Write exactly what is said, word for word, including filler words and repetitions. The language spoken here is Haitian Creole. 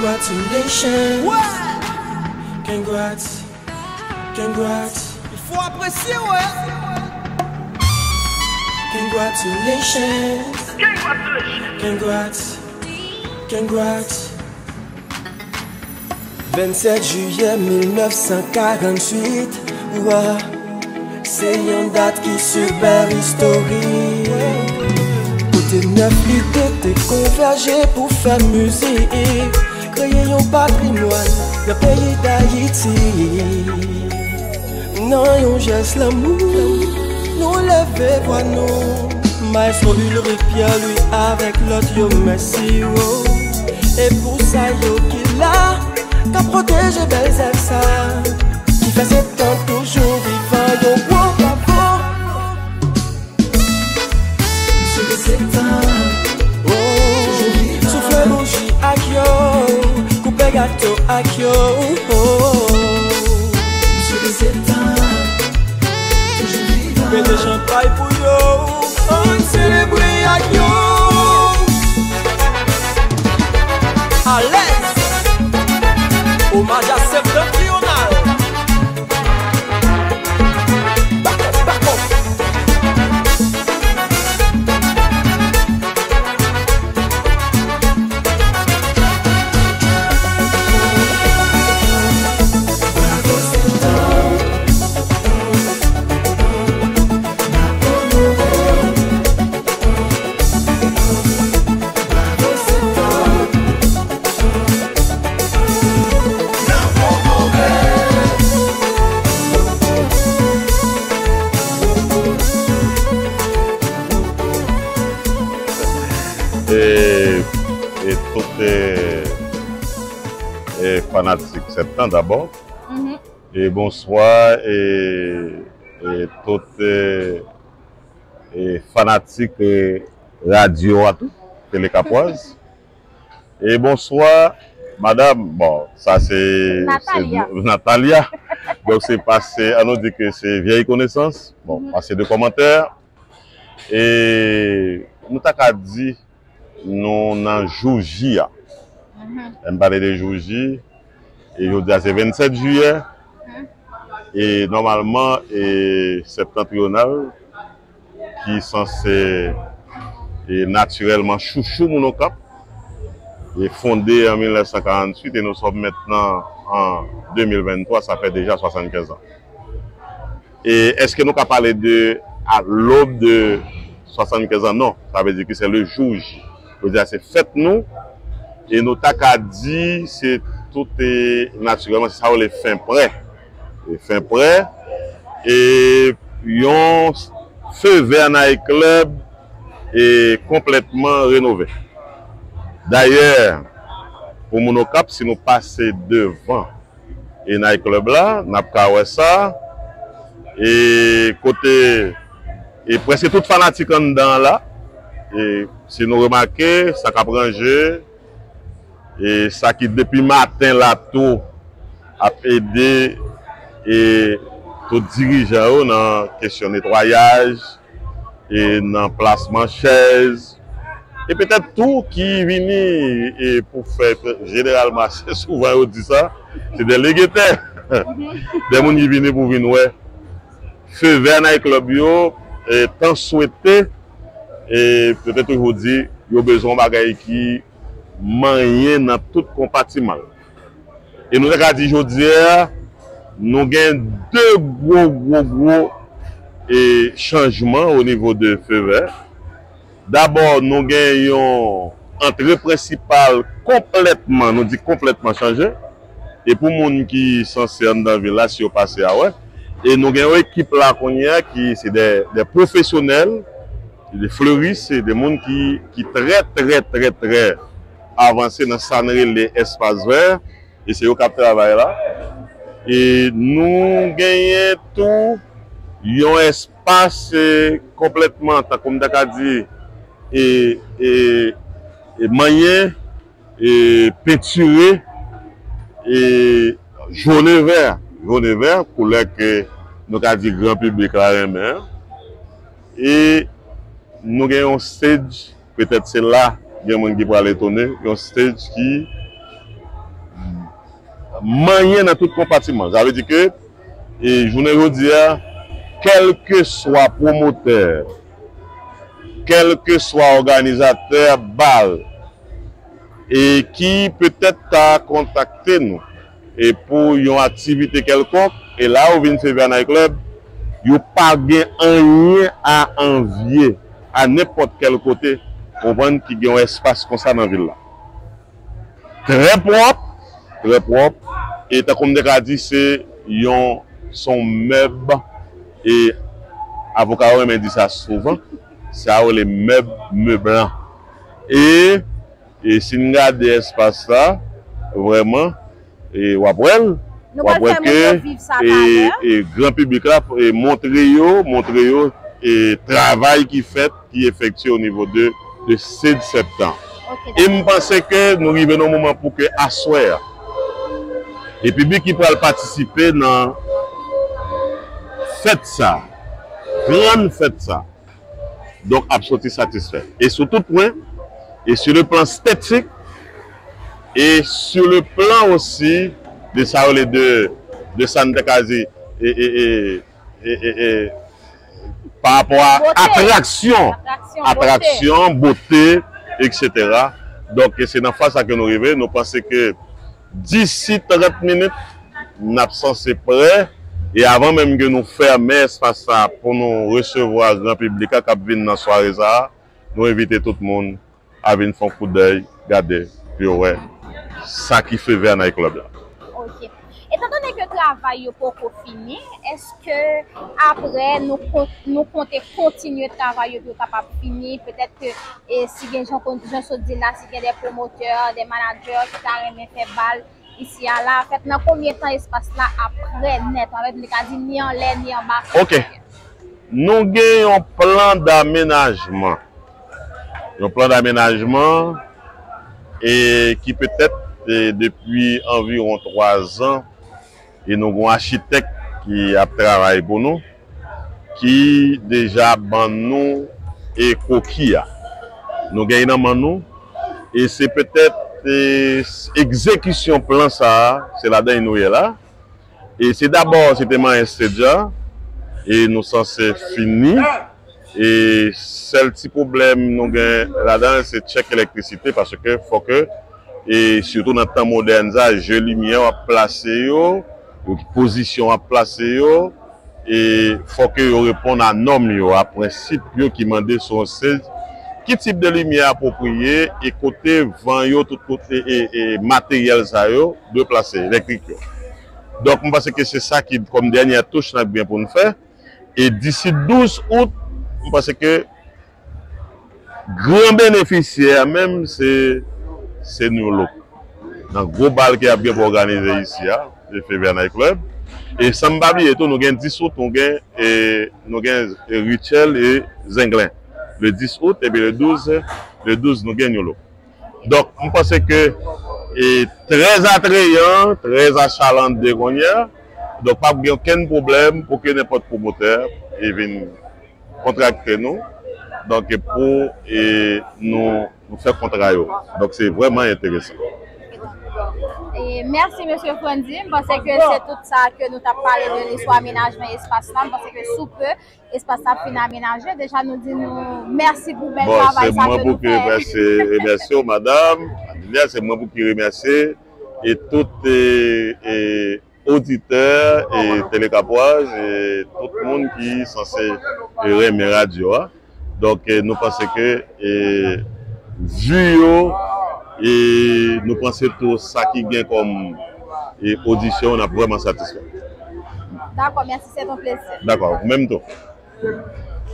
Congratulations. Congrats. Congrats. Il faut apprécier, ouais. Congratulations. Congrats. Congrats. Vennsèt jiyè mil nèf san karanntuit, wa, se yon dat ki sipè istorik. Kote nèf lide te konvèje pou fè mizik, kreye yon patrimwàn nan peyi Dayiti. Nan yon jès lanmou, nou leve vwa nou. Maestro Ulric Pierre-Louis avèk lòt yo, mèsi, wo. E pou sa yo ki la, k ap pwoteje bèl zèv sa, ki fè Septan toujou vivan, yon gwo bravo. Misye Septan, oh, toujou vivan. Soufle bouji ak yo, koupe gato ak yo, oh. Misye Septan, toujou vivan. Pete chanpay pou yo, ann selebre ak yo. Alèz! Omaj a Septentrional. Back up, back up. E, e tout, e, e fanatik Septan dabò. Mhm. E bonswa, e, e tout, e, e fanatik, e radyo a tou, Tele Kapwaz. E bonswa, madam. Bon, sa se, se Natalia. Natalia. Donk se pase, an nou di ke se vyèy konesans. Bon, mhm, pase de kòmantè. E nou ta ka di nou nan jou J a. Mhm. Lè m pale de jou J, e jodi a se vennsèt jiyè. Mhm. E nòmalman, e Septentrional ki sanse, e natirèlman chouchou moun Okap, e fonde an mil nèf san karanntuit, e nous sommes maintenant en deux mille vingt-trois, sa fè deja swasannkenz an. E èske nou ka pale de à l'aube de swasannkenz an? Non, sa vle di ke se le jou J. Jodi a se fèt nou, e nou ta ka di se tout, e natirèlman, se sa yo rele fen prè. E fen prè, e yon Feu Vert Night Club, e konplètman renove. Dayè, pou moun Okap, si nou pase devan e night club la, n ap ka wè sa. E kote, e prèske tout fanatik anndan an la. E si nou remake, sa k ap ranje, e sa ki depi maten la tou ap ede, e tout dirijan yo nan kesyon netwayaj, e nan plasman chèz, e petèt tou ki vini, e pou fè, jeneralman, ase souvan yo di sa, se de legetè, de moun ki vini pou vin wè Feu Vert Night Club yo, e tan swete, e petèt toujou di, yo bezwen yon bagay ki manyen nan tout konpatiman l. E nou ta ka di jodi a, nou gen de gwo, gwo, gwo, e chanjman o nivo de Feu Vert. Dabò, nou gen yon antre prensipal konplètman, nou di konplètman chanje. E pou moun ki sanse anndan vil la, si yo pase a wè. E nou gen yon ekip la kounye a ki se de, de pwofesyonèl, de fleuristes, se de moun ki, ki trè, trè, trè, trè avanse nan sa n rele espas vè, e se yo k ap travay la. E nou genyen tou yon espas, e, konplètman, tankou m ta ka di, e, e, e manyen, e pentire, e jone vè, jone vè, koulè ke nou ka di gran piblik la renmen an. E nou gen yon stage, petèt se la gen moun ki pral etone, yon stage ki manyen nan tout konpatiman. Sa vle di ke, e, jounen jodi a, kèlkeswa pwomotè, kèlkeswa òganizatè bal, e ki petèt ta kontakte nou, e pou yon aktivite kèlkonk, e la yo vin Fevya Night Club, yo pa gen anyen a anvye a nenpòt kèl kote, konprann, ki gen yon espas konsa nan vil la. Trè pwòp, trè pwòp, e tankou m te ka di, se yon, se yon mèb, e avoka yo renmen di sa souvan, sa yo rele mèb meblan. E, e si n gade espas la, vrèman, e w ap wè l, w ap wè ke, e, e gran piblik la, e montre yo, montre yo, e travay ki fèt, ki efektye o nivo de, de Seed Septan. E m panse ke nou rive nan moman pou ke aswè a, e piblik ki pral patisipe nan fèt sa, grann fèt sa, donk, ap soti satisfè. E sou tout pwen, e sur le plan esthétique, e sur le plan aussi de sa yo rele de, de sa n te ka di, e, e, e, e, e, e, pa rapò a atraksyon, atraksyon, bote, etsetera. Donk, se nan faz sa ke nou rive. Nou panse ke disi trant minit, n ap sanse prè. E avan menm ke nou fèmen espas sa pou nou resevwa gran piblik la k ap vin nan sware sa a, nou envite tout moun a vin fè yon koudèy, gade, pou yo wè sa ki Fevya Night Club la. Ok. Etandone ke travay yo poko fini, èske apre nou kon-, nou konte kontinye travay yo pou yo kapab fini? Petèt ke, e, si gen jan kon-, jan sot di la, si gen de pwomotè, de manadjè ki ta renmen fè bal isi a la, fèt nan konbyen tan espas la ap prè nèt? Anfèt, nou ka di ni anlè, ni anba. Ok. Nou gen yon plan d'amenajman. Yon plan d'amenajman, e ki petèt, e depi anviwon twa zan, e nou gen yon achitèk ki ap travay pou nou, ki deja ban nou e kwoki a. Nou gen nan men nou, e se petèt, e, egzekisyon plan sa a, se ladan nou ye la. E se dabò, se te manyen estedya, e nou sanse fini. E sèl ti pwoblèm nou gen ladan, se tchèk elektrisite, paske fò ke, e sitou nan tan modèn sa, je limyè w ap plase yo, pozisyon w ap plase yo, e fò ke yo reponn a nòm yo, a prensip yo ki mande sou yon sèl ki tip de limyè apwopriye, e kote van yo, tout kote, e, e materyèl sa yo dwe plase, elektrik yo. Donk, m panse ke se sa ki, kòm dènyè touch n ap gen pou n fè. E disi douz out, m panse ke gran benefisyè a menm, se, se New Look. Nan gwo bal ke y ap gen pou òganize isi a, e Fevya Night Club. E san m pa bliye tou, nou gen dis out, nou gen, e, nou gen, e, Richel e Zenglen. Le dis out, epi le douz, le douz, nou gen New Look. Donk, m panse ke, e, trè atreyan, trè achalande kounye a. Donk, p ap gen okenn pwoblèm pou ke nenpòt pwomotè, e, vin kontrakte nou. Donk, e pou, e, nou, nou fè kontra yo. Donk, se vrèman enteresan. E, mèsi, mesye Frandy. M panse ke se tout sa ke nou t ap pale de listwa amenajman espas la. M panse ke sou pe, espas la ap fin amenaje. Deja, nou di nou mèsi pou bèl travay sa ke nou fè. Bon, se mwen pou ki remèsye, remèsye w, madanm Adilia, se mwen pou ki remèsye, e tout, e, e, oditè, e, Telekapwaj, e tout moun ki sanse, e, renmen radyo a. Donk, e, nou panse ke, e, vi yo, e nou panse tou sa ki gen kòm, e, odisyon, n ap vrèman satisfè. Dakò, mèsi, se yon plezi. Dakò, ou menm tou.